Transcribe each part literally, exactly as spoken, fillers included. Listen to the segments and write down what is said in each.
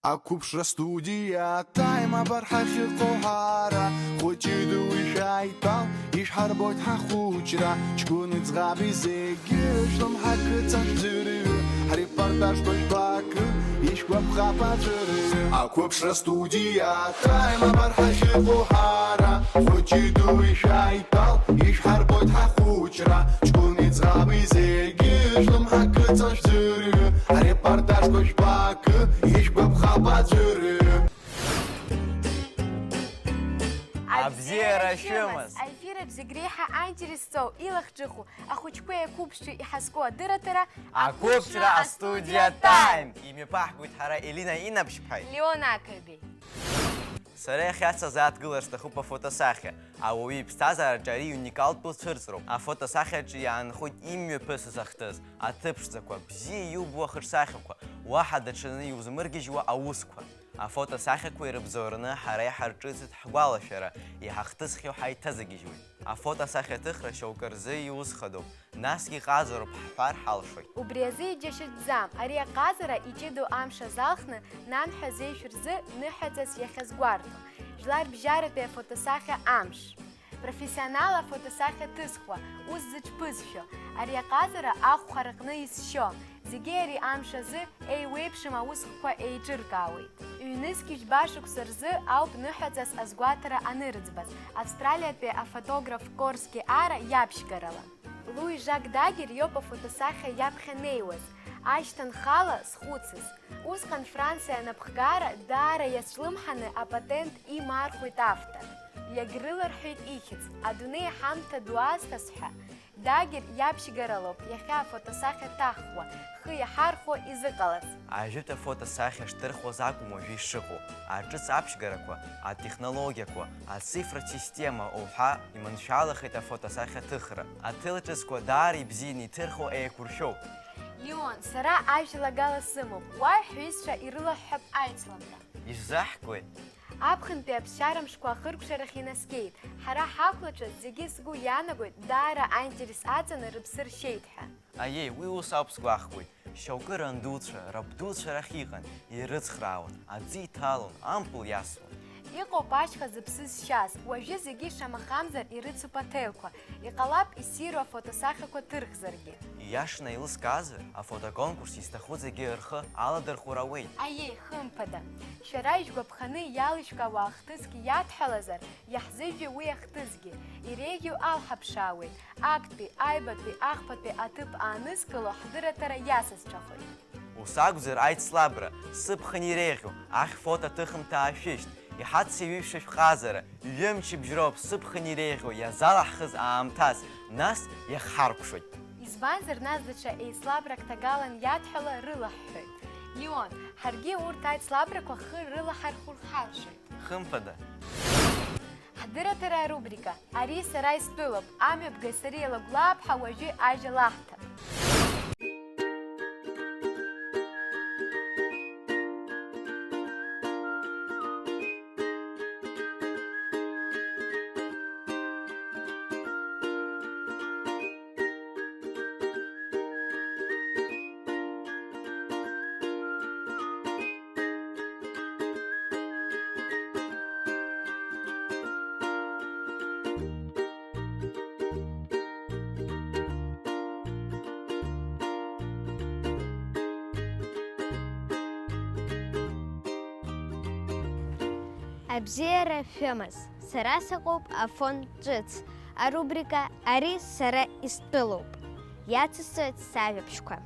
Ақәыԥшра студиа Time абар ҳахьыҟоу ҳара, хәыҷи дуи шәааидтәал, ишәҳарбоит ҳахәыҷра, ҷкәыни ӡӷаби зегьы, шәлымҳа кыҵа шәӡырҩы, ҳрепортажқәа жәбакы, ишәгәаԥхап аӡәырҩы. Ақәыԥшра студиа Time абар ҳахьыҟоу ҳара, хәыҷи дуи шәааидтәал, ишәҳарбоит ҳахәыҷра, ҷкәыни ӡӷаби зегьы, шәлымҳа кыҵа шәӡырҩы, ҳрепортажқәа жәбакы, ишәгәаԥхап аӡәырҩы. Абзиара шәымаз! Аефир аҿы зегь реиҳа аинтерес зҵоу, илахҿыху, ахәыҷқәеи ақәыԥшцәеи иҳазку адырраҭара Ақәыԥшра астудиа Time! Имҩаԥаҳгоит ҳара Елина Инаԥшьԥҳаи Леон Ақырбеи. Сара иахьа сазааҭгылар сҭахуп афотосахьа. Ауаҩы иԥсҭазаараҿы ари иуникалтәу цәырҵроуп. Афотосахьаҿы иаанхоит имҩаԥысыз ахҭыс, аҭыԥ ԥшӡақәа, бзиа иубо ахаҿсахьақәа, уаҳа даҽазны иузмыргьежьуа аусқәа. Афотосахьақәа ирыбзоураны ҳара иҳарҿыцит ҳгәалашәара, иҳахҭысхьоу ҳаиҭазыгьежьуеит. Афотосахьаҭыхра шьоукы рзы иус хадоуп, насгьы иҟазароуп ҳҳәар ҳалшоит. Убри азы иџьашьатәӡам, ари аҟазара иҷыдоу амш азалхны, нанҳәа зеишә рзы ныҳәаҵас иахьазгәарҭо, жәларбжьаратәи афотосахьа Амш. Профессионал афотосахьа ҭызхуа, ус зыҽԥызшәо, ари аҟазара ахәхәа рҟны изшьо, зегьы ари амш азы еиуеиԥшым аусхқәа еиҿыркаауеит. Ҩнызқь жәба шықәса рзы ауп ныҳәаҵас азгәаҭара анырыӡбаз, Австралиатәи афотограф Корски Ара иаԥшьгарала. Луи Жак Дагер иоуп афотосахьа иаԥхьа неиуаз, ашьҭанхала зхәыцыз. Усҟан Франциа анапхгара даара иацәлымҳаны апатент имаархәеит автор. Иагьрыларҳәеит ихьӡ, адунеи ҳамҭа ду азҭаз ҳәа. Дагер иаԥшьгаралоуп иахьа афотосахьа ҭаххуа, хы иаҳархәо изыҟалаз. Ажәытә афотосахьа шҭырхуаз акәым уажәы ишыҟоу. Аҿыц аԥшьгарақәа, атехнологиақәа, ацифратә система уҳәа иманшәалахеит афотосахьа аҭыхра. Аҭел ҿыцқәа даара ибзианы иҭырхуа еиқәыршәоуп. Леон, сара ажәалагала сымоуп, уа ҳҩызцәа ирылаҳҳәап аицлабра. Ишәзаҳкуеи? Аԥхынтәи аԥсшьара мшқәа ахыркәшарахь инаскьеит. Ҳара ҳақәлацәа зегьы сгәы иаанагоит, даара аинтерес аҵаны рыԥсы ршьеит ҳәа. Аиеи, уи ус ауп сгәахәуеит. Шьоукы рандуцәа, рабдуцәа рахь иҟан, ирыцхраауан, аӡы иҭалон, ампыл иасуан. Иҟоуп ашьха зыԥсы зшьаз, уажәы зегьы шамахамзар ирыцуп аҭелқәа, иҟалап иссиру афотосахьақәа ҭырхзаргьы. Ииашаны еилыскаазар, афотоконкурс изҭаху зегьы рхы аладырхәыр ауеит. Аиеи, хымԥада. Шәара ишәгәаԥханы иалышәкаауа ахҭысгьы иадҳәалазар, иаҳзыжәу уи ахҭысгьы, иреиӷьу алҳаԥшаауеит, актәи, аҩбатәи, ахԥатәи аҭыԥ аанызкыло ҳдырраҭара иасасцәахоит. Ус акәзар, аицлабра, сыԥхын иреиӷьу, ахь фото ҭыхымҭа аашәышьҭ, иҳацеиҩышәа шәҟазара, ҩымчыбжь роуп сыԥхын иреиӷьу иазалаҳхыз аамҭас, нас иахҳаркәшоит. Избанзар, нас даҽа еицлабрак ҭагалан иадҳәала рылаҳҳәоит. Леон, ҳаргьы урҭ аицлабрақәа хы рылаҳархәыр ҳалшоит. Хымԥада. Ҳдырраҭара арубрика. Ари сара истәылоуп, амҩаԥгаҩ сареи Лагәлааԥҳа уажәы ажәа лаҳҭап. Абзиара шәымаз, сара сыҟоуп Афон ҿыц, арубрика Ари сара истәылоуп. Иацысҵоит сажәабжьқәа.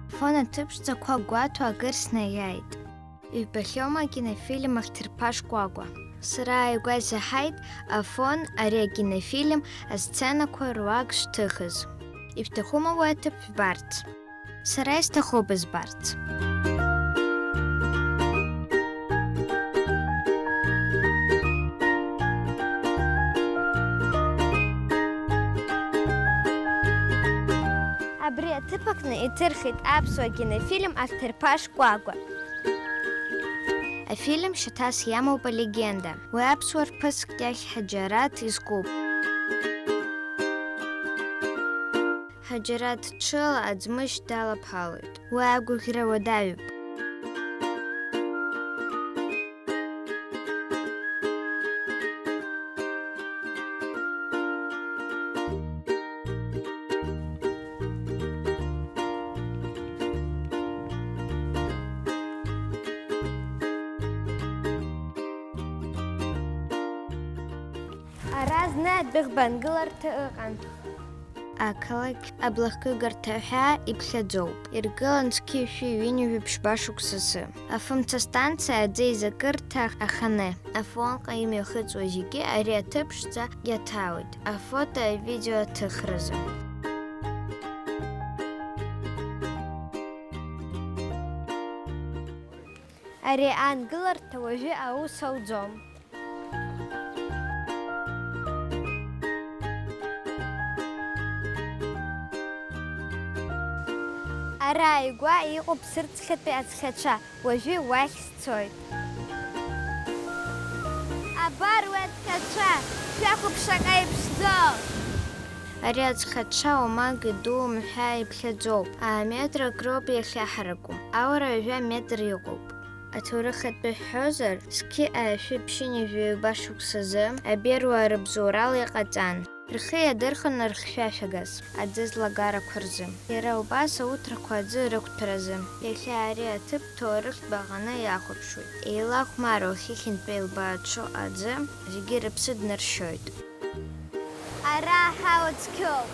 Афон аҭыԥ ԥшӡақәа гәаҭо акыр снаиааит. Ибахьоума акинофильм Ахҭырԥа шкәакәа? Сара ааигәа исаҳаит Афон ари акинофильм асценақәа руак шҭыхыз. Ишәҭахума уи аҭыԥ жәбарц? Сара исҭахуп избарц. Абри аҭыԥ аҟны иҭырхит аԥсуа кинофильм Ахҭырԥа шкәакәа. Афильм шьаҭас иамоуп алегенда. Уи аԥсуа рԥыск иахь Ҳаџьараҭ изкуп. Ҳаџьараҭ ҽыла аӡмыжь далаԥалоит. Уи агәаӷьра уадаҩуп. Ара зны адәыӷба ангыларҭа ыҟан. Ақалақь аблахкыгарҭа ҳәа иԥхьаӡоуп. Иргылан зқьи жәшәи ҩынҩажәи ԥшьба шықәсазы. Афымца станциа аӡы изакырҭа аханы. Афронтҟа имҩахыҵуа зегьы ари аҭыԥ ԥшӡа иаҭаауеит, афото-авидео аҭыхразы. Ари аангыларҭа уажәы аус ауӡом. Ара ааигәа иҟоуп Сырӡхьатәи ацқьацәа, уажәы уахь сцоит. Абар уи ацқьацәа, шәахәаԥш шаҟа иԥшӡоу! Ари ацқьацәа уамак идуу мҳәа иԥхьаӡоуп, аа метрак роуп иахьаҳараку, аура ҩажәа метр иҟоуп. Аҭоурыхатәы ҳҳәозар, зқьи аашәи ԥшьынҩажәи ҩба шықәсазы аберуаа рыбзоурала иҟаҵан, рхы иадырхәон рхьшәашәагаз аӡы злагарақәа рзы. Иара убас ауҭрақәа аӡы рықәтәаразы. Иахьа ари аҭыԥ ҭоурыхтә баҟаны иахәаԥшуеит. Еилахәмаруа хыхьынтә еилбааҽо аӡы зегьы рыԥсы днаршьоит. Ара аҳауа цқьоуп.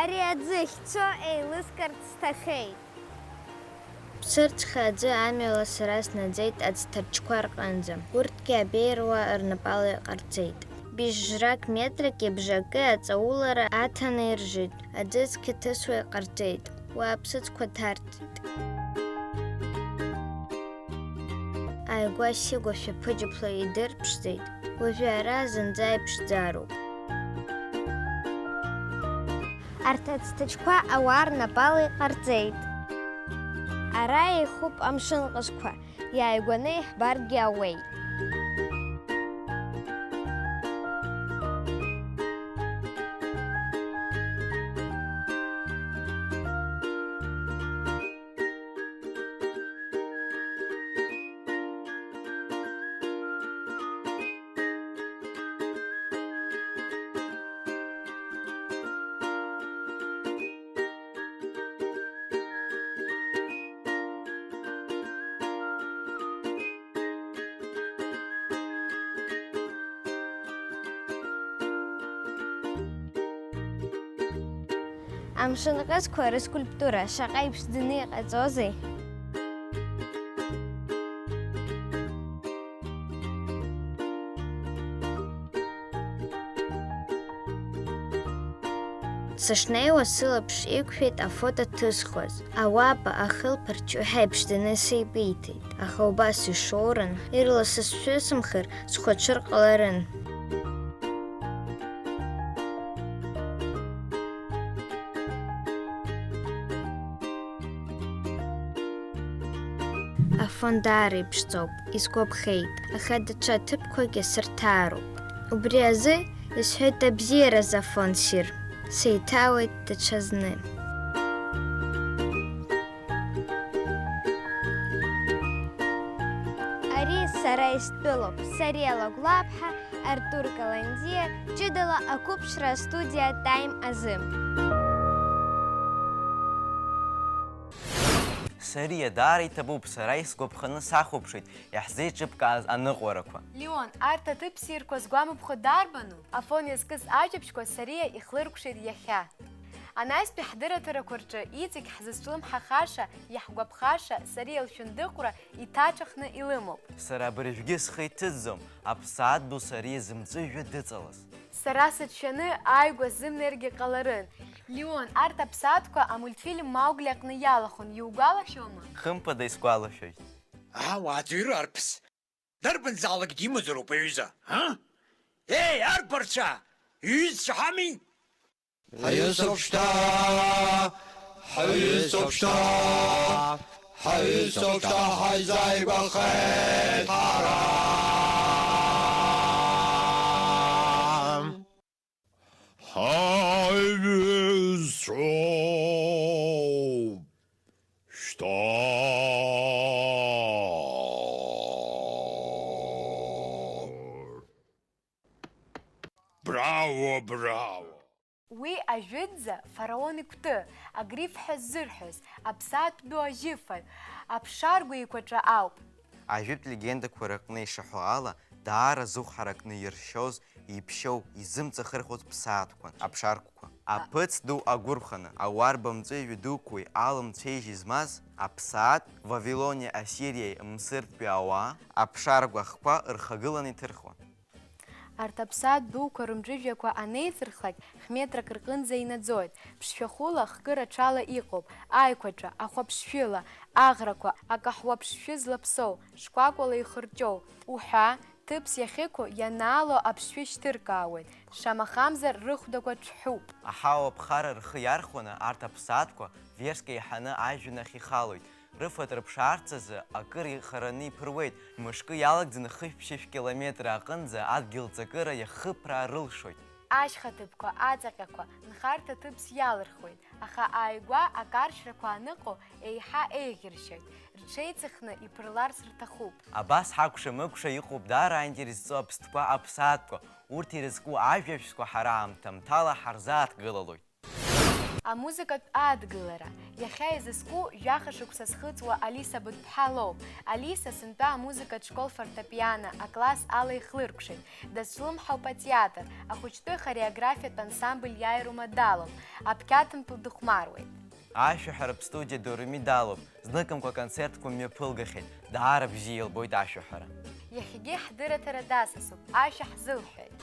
Ари аӡы ахьцо еилыскаарц сҭахеит. Ԥсырӡха аӡы амҩала сара снаӡеит аӡҭарчқәа рҟынӡа. Урҭгьы абеируа рнапала иҟарҵеит. Бжьжрак метрак ибжакы аҵаулара аҭаны иржит, аӡы цқьа ҭысуа иҟарҵеит. Уа аԥсыӡқәа ҭарҵеит. Ааигәа сигәа шәаԥыџьаԥла идырԥшӡеит, уажәы ара зынӡа иԥшӡароуп. Арҭ аӡҭачқәа ауаа рнапала иҟарҵеит. Ара еихуп амшын ҟазқәа, иааигәаны иаҳбаргьы ауеит. Амшын ҟазқәа рыскульптура шаҟа иԥшӡаны иҟаҵозеи! Сышнеиуа сылаԥш иқәшәеит афото ҭысхуаз. Ауапа ахылԥарч уи ҳаиԥшӡаны сеибиҭеит, аха убас ишоуран, ирласы сшәысымхыр, схәаҽыр ҟаларын. Афон даара иԥшӡоуп, исгәаԥхеит, аха даҽа аҭыԥқәагьы сырҭаароуп. Убри азы исҳәеит абзиараз Афон ссир, сеиҭаауеит даҽазны. Ари сара истәылоуп, Сариа Лагәлаԥҳа, Артур Каландиа, ҷыдала ақәыԥшра астудиа Time азы. Сариа, даара иҭабуп, сара исгәаԥханы сахәаԥшит иаҳзеиҿыбкааз аныҟәарақәа. Леон, арҭ аҭыԥ ссирқәа згәамԥхо дарбану? Афон иазкыз ажәабжьқәа Сариа ихлыркәшеит иахьа. Анаҩстәи ҳдырраҭарақәа рҿы иҵегь ҳзызҿлымҳахаша, иаҳгәаԥхаша Сариа лшәындыҟәра иҭаҿыхны илымоуп. Сара абыржәгьы схы иҭыҵӡом, аԥсаатә ду Сариа зымҵәыжәҩа дыҵалаз. Сара сыцәшәаны ааигәа сзымнеиргьы ҟаларын. Леон, арҭ аԥсаатәқәа амультфильм Маугли аҟны иалахәын, иугәалашәома? Хымԥада исгәалашәоит. Аа, уааӡырҩы арԥыс! Дарбанзаалакгьы имазароуп аҩыза, ыы? Еи, арԥарцәа! Иҩызцәа ҳамин? Ҳаҩызцәоуп шьҭа, ҳаҩызцәоуп шьҭа, ҳаҩызцәоуп шьҭа, ҳаизааигәахеит ҳара. Ҳаҩызцәоуп шьҭа. Браво, браво! Уи ажәытәӡа Фараон икәты, агриф ҳәа ззырҳәоз, аԥсаатә ду ажьыфаҩ, аԥшаргәы еиқәаҵәа ауп. Ажәытә легендақәа рыҟны ишаҳәо ала, даара зыхә ҳаракны иршьоз, иԥшьоу, изымҵахырхәоз ԥсаатәқәан, аԥшаргәқәа. Аԥыц ду агәырхәаны, ауарба мҵәыжәҩа дуқәеи алымцәеижьи змаз, аԥсаатә, Вавилониа, Ассириа, Мсыртәи ауаа, аԥшаргәы ахқәа рхагыланы иҭырхуан. Арҭ аԥсаатә дуқәа рымҵәыжәҩақәа анеиҵырхлак, хә-метрак рҟынӡа инаӡоит. Ԥшшәахәыла, хкы рацәала иҟоуп, аиқәаҵәа, ахәаԥшшәыла, аӷрақәа, акаҳуа ԥшшәы злаԥсоу, шкәакәала ихырҷоу, уҳәа, ҭыԥс иахьықәу ианаало аԥшшәы шьҭыркаауеит, шамахамзар рыхәдақәа ҿҳәуп. Аҳауа ԥхара рхы иархәаны арҭ аԥсаатәқәа Верск еиҳаны ажәҩан ахь ихалоит. Рыфатә рыԥшаарц азы акыр ихараны иԥыруеит, мышкы иалагӡаны хышә-ԥшьышә километр аҟынӡа адгьыл ҵакыра иахыԥраа рылшоит. Ашьха ҭыԥқәа, аҵаҟьақәа, нхарҭа ҭыԥс иалырхуеит, аха ааигәа акаршәрақәа аныҟоу еиҳа еиӷьыршьоит, рҽеиҵыхны иԥырларц рҭахуп. Абас ҳакәша-мыкәша иҟоуп даара аинтерес зҵоу аԥстәқәа, аԥсаатәқәа, урҭ ирызку ажәабжьқәа ҳара аамҭа-мҭала ҳарзааҭгылалоит. Амузыкатә адгылара. Иахьа изызку жәаха шықәса зхыҵуа Алиса Быҭәԥҳа лоуп. Алиса сынтәа амузыкатә школ фортепиано акласс ала ихлыркәшеит. Дазҿлымҳауп атеатр, ахәыҷтәы хореографиатә ансамбль Иааирума далоуп, аԥқьаҭмпыл дыхәмаруеит. Ашәаҳәаратә студиа Дореми далоуп, зныкымкәа аконцертқәа мҩаԥылгахьеит, даара бзиа илбоит ашәаҳәара. Иахьагьы ҳдырраҭара дасасуп, ашәа ҳзылҳәеит.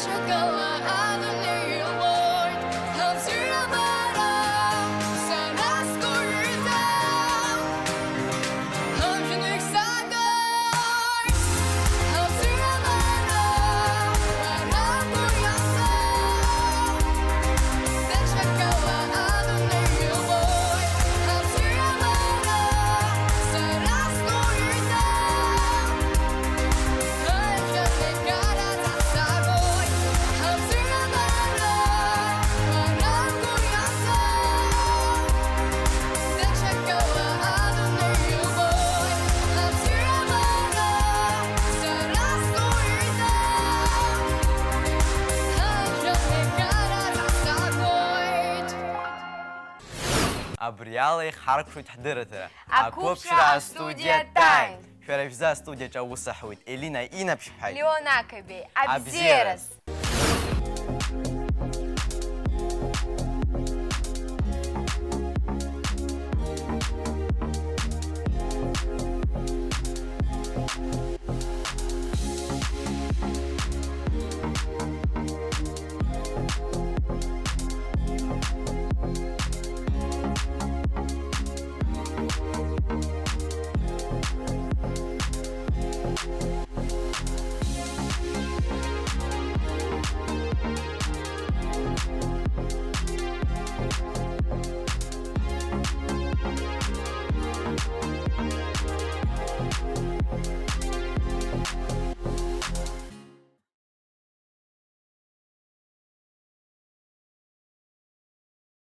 Ҽакала Адунеи иубоит, абзиабара сара сгәырҩа. Амшынахь сагоит, абзиабара уара угәы иаанхоит. Даҽакала Адунеи иубоит, абзиабара сара сгәырҩа. Абри ала ихҳаркәшоит ҳдырраҭара. Ақәыԥшра астудиа Time. Шәара шәзы астудиаҿы аус аҳуеит Елина Инаԥшьԥҳаи Леон Ақабеи. Абзиараз!